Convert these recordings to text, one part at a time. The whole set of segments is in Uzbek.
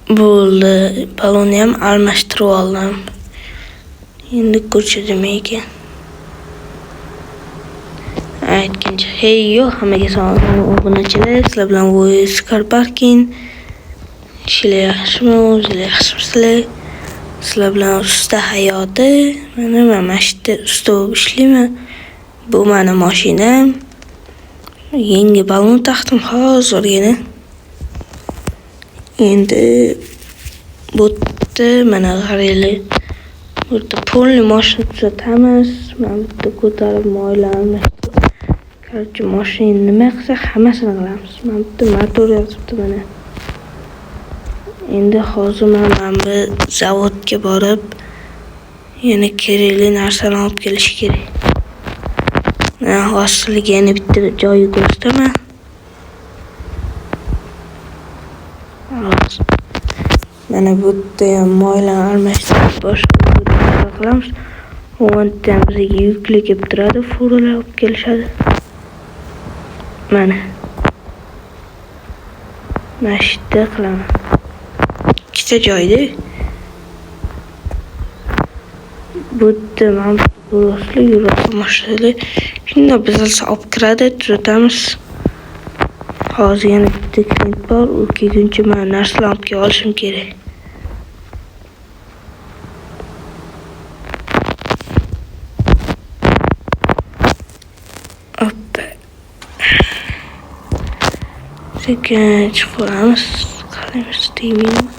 Bo'ldi, balonni ham almashtirib oldim. Endi ko'chadimi ekan? Aytgancha, hey yo, hammaga salom obunachilar, sizlar bilan Voice Car Parking. Ishlar yaxshimi, o'zinglar yaxshimisizlar? Sizlar bilan usta hayoti. Mana men mana shu yerda usta bo'lib ishlayman. Bu meni mashinam. Yangi balon taqdim hozirgina. Endi bu yerda mana qaranglar. Bu yerda polni mashina tuzatamiz. Mana bu yerda ko'tarib moylarni. Короче, mashina nima qilsa hammasini qilamiz. Mana bu yerda motor yotibdi mana. Endi hozir men bu zavodga borib yana kerakli narsani olib kelish kerak. Men hozir sizlarga yana bitta joyi ko'rsataman. Mana bu yerda ham moylarni almashtirib boshqa qilamiz. U yerda ham bizga yukli kelib turadi, furalar olib kelishadi. Mana. Mana shu yerda qilaman. Ikkita joyda. Bu yerda mana bu yuradi mashinalar. Shunda buzilsa olib kiradi, tuzatamiz. Hozir yana bitta klient bor, u kelguncha men narsalarni olib kelib olishim kerak. Hoppa. Sekin chiqib ko'ramiz. Qaraymiz, tegmaydimi?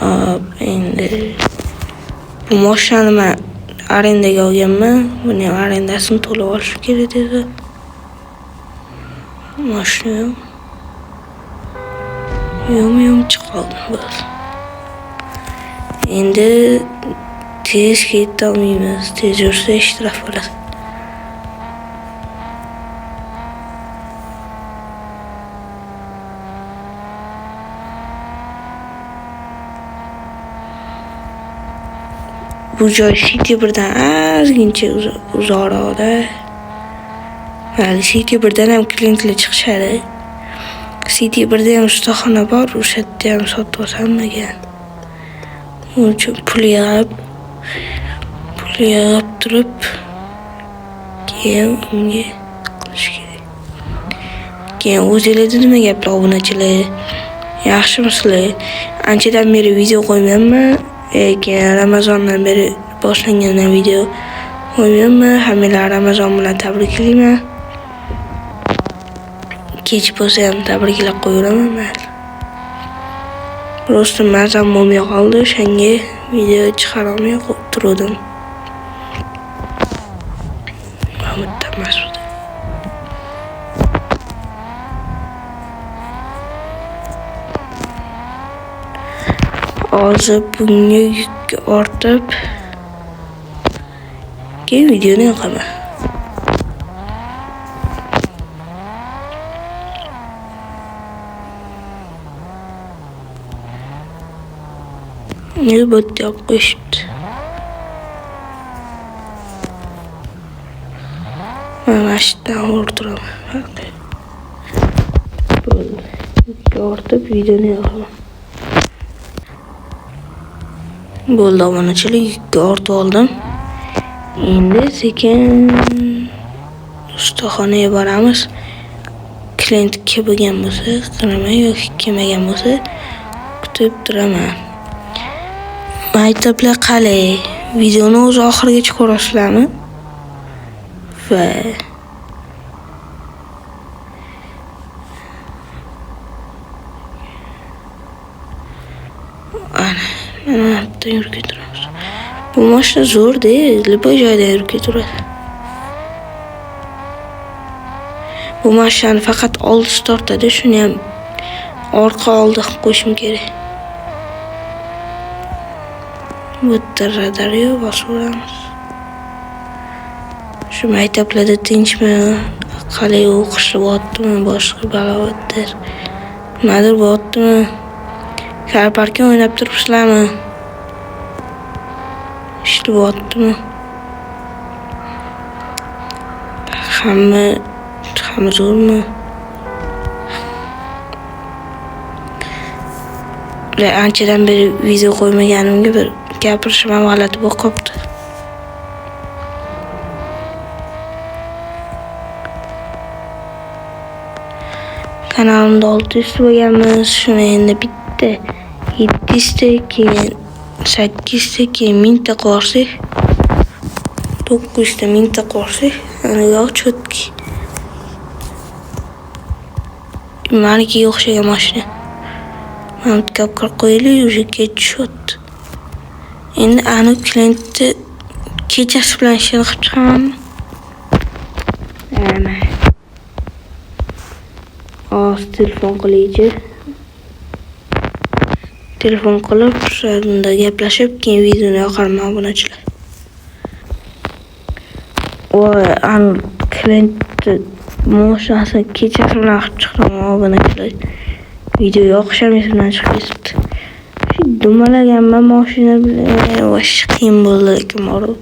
Hop, endi bu mashinani men arendaga olganman. Buni ham arendasini to'lab olishim kerak dedi. Mashina ham yom-yom chiqib oldim bo'ldi. Endi tez keta olmaymiz. Tez yursa ishtiraf bo'ladi. Bu joy City 1dan ozgincha uzoqroqda. Mayli, City 1dan ham klientlar chiqishadi. City 1da ham ustaxona bor, o'sha yerda ham sotib olsammikan. Uning uchun pul yig'ib turib keyin unga qilish kerak. Keyin o'zingizda nima gaplar obunachilar? Yaxshimisizlar? Anchadan beri video qo'ymayapman. Keyin Ramazondan beri boshlangandan video qo'ymayapman. Hammanglar Ramazon bilan tabriklayman. Kech bo'lsa ham tabriklab qo'yaveraman mayli. Просто mazam bo'lmay qoldi, o'shanga video chiqara olmay turdim. Hozir bunga yuk ortib keyin videoni yoqaman. Ne bu yerda olib qo'yishibdi. Mana shu yerdan o'rtiraman. Bo'ldi. Yukka ortib videoni yoqaman. Bo'ldi obunachilar, yukka ortib oldim. Endi sekin ustaxonaga boramiz. Klient kelgan bo'lsa, qilaman yoki kelmagan bo'lsa, kutib turaman. Maktablar qalay? Videoni o'zi oxirigacha ko'rasizlarmi? Va ana, mana bu yerdan yurib keturamiz. Bu mashina zo'r-da, любой joyda yurib keturadi. Bu mashinani faqat oldisi tortadi, shuni ham orqa oldi qilib qo'yishim kerak. Bu yerda radar yo'q, bosaveramiz. Shu maktablarda tinchmi, qalay o'qish bo'lyaptimi, boshqa balobatdir. Nimadir bo'lyaptimi? Car parking o'ynab turibsizlarmi? Ishlayaptimi? Hamma zo'rmi? Anchadan beri video qo'ymaganimga bir gapirishim ham g'alati bo'lib qolibdi. Kanalimda 600 bo'lganmiz, shuni endi bitta 700 ta, keyin 800 ta, keyin 1000 ta qilsak, 900 ta 1000 ta qilsak, ana yo'q cho'tki. Manikiga o'xshagan mashina. Mana bitta olib kirib qo'yaylik, уже kech tushyapti. Endi ani klientni kechasi bilan ishini qilib chiqamanmi? Ana. Hozir telefon qilaychi. Telefon qilib, bunda gaplashib, keyin videoni yoqarman obunachilar. Voy, ani klientni mashinasini kechasi bilan qilib chiqdim obunachilar. Video yoqish ham esimdan chiqib ketibdi. Shu dumalaganman mashina bilan, vosh qiyin bo'ldi lekin borib.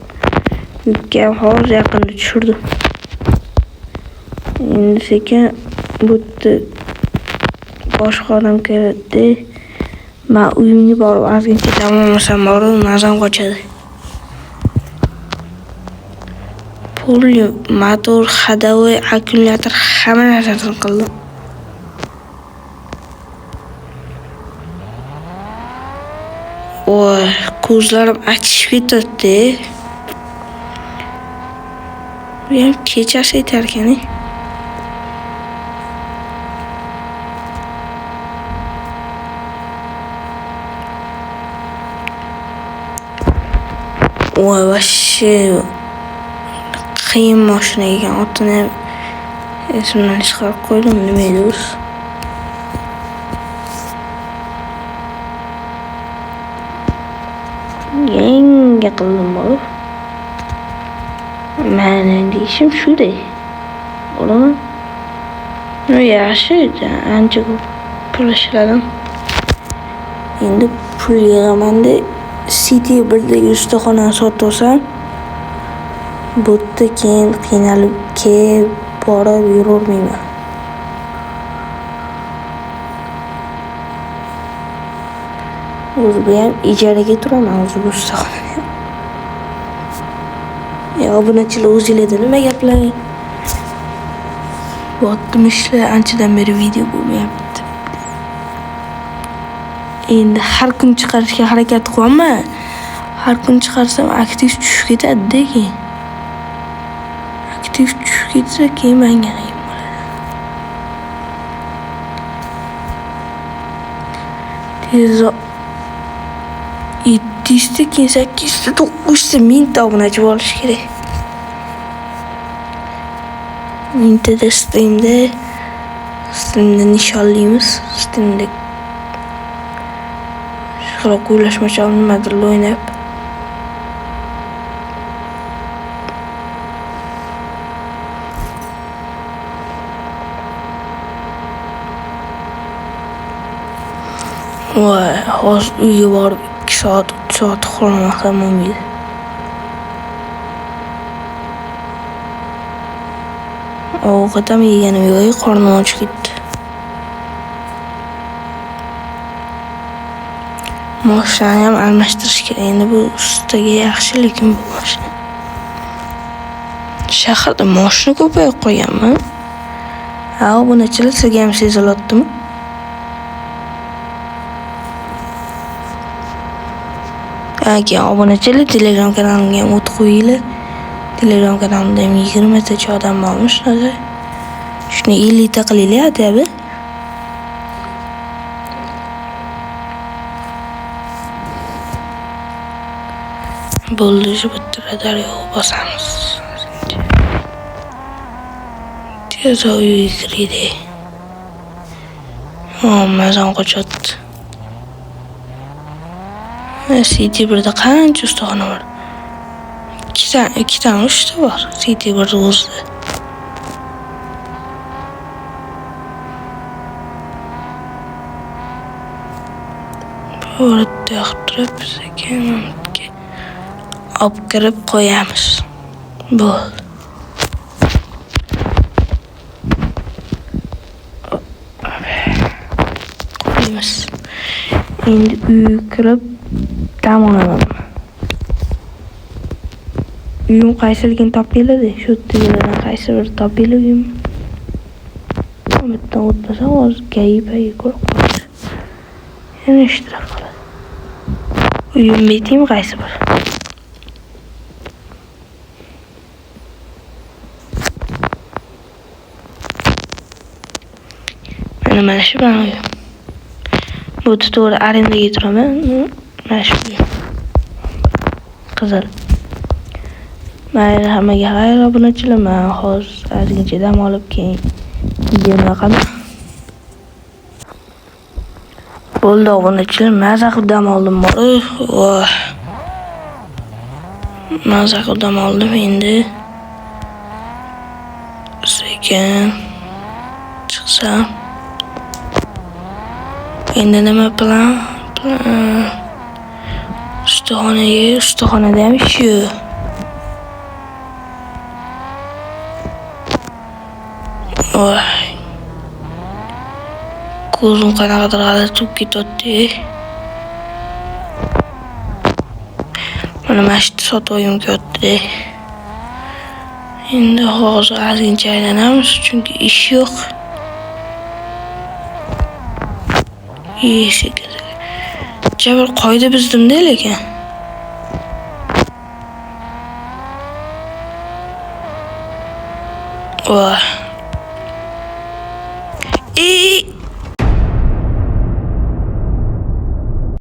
Yukka ham hozir yaqinda tushirdim. Endi sekin bu yerda boshqa odam keladi. Men uyimga borib ozgincha dam olmasam borib, mazam qochadi. Pul, motor, ходовой, akkumulyator hamma narsasini qildim. Voy, ko'zlarim achishib ketdi. Bu ham kechasi aytar ekan. Voy, вообще qiyin mashina ekan. Otini ham esimdan chiqarib qo'ydim, nima edi o'zi? Yangi qildim borib. Mana endi ishim shu-da. Bo'ladimi? Yaxshi, ancha ko'p pul ishladim. Endi pul yig'aman-da, City 1dagi ustaxonani sotib olsam, bu yerda keyin qiynalib kelib borib yuravermayman. O'zi bu ham ijaraga turaman o'zi bu ustaxonada ham. Obunachilar o'zinglarda nima gaplar? Botdim ishlar, anchadan beri video bo'lmayapti. Endi har kun chiqarishga harakat qilyapman. Har kun chiqarsam aktiv tushib ketadi-da keyin. Aktiv tushib ketsa keyin menga qiyin bo'ladi. Tezroq 700 ta, keyin 800 ta, 900 ta, 1000 ta obunachi bo'lish kerak. 1000 tada streamda nishonlaymiz. Streamda shunaqa kuylashmachoq nimadir o'ynab. Voy, hozir uyga borib 2 soat, 3 soat uxlamasam bo'lmaydi. Ovqat ham yeganim yo'q, qornim ochib ketdi. Mashinani ham almashtirish kerak. Endi bu ustaga yaxshi, lekin bu mashina. Shaharda mashina ko'payib qolganmi? Ha, obunachilar, sizga ham sezilyaptimi? Keyin obunachilar, Telegram kanalimga ham o't qo'yinglar. Telegram kanalimda ham 20 tacha odam bormish hozir. Shuni 50 ta qilinglar, aytyapti. Bo'ldi, shu bitta radar yo'q, bosamiz. Tez uyga kiraylik. Mazam qochyapti. City 1da qancha ustaxona bor? Ikkitami, uchta bor City 1da o'zida. Поворотda yoqib turib, sekin olib kirib qo'yamiz. Bo'ldi. Uyimiz. Endi uyga kirib dam olaman. Uyim qaysiligini topinglar-da. Shu yerdagilardan qaysi biri topinglar uyim. Bittadan o'tmasam hozir GAI ko'rib qoladi. Yana shtraf qiladi. Uyim aytaymi qaysi biri? Mana shu mani uyim. Bu to'g'ri arendaga turaman. Mana shu uyim. Qizil. Mayli, hammaga xayr obunachilar. Men hozir ozgincha dam olib keyin videoni yoqaman. Bo'ldi obunachilar, maza qilib dam oldim. Voh. Maza qilib dam oldim endi. Sekin chiqsam. Endi nima plan? Plan. Ustaxonaga, ustaxonada ham ish yo'q. Voy. Ko'zim qanaqadir g'alati bo'lib ketyapti. Mana shu sotib olgim kelyapti. Endi hozir ozgincha aylanamiz, chunki ish yo'q. Sekin sekin. Jabr qoida buzdim-da lekin. Voy.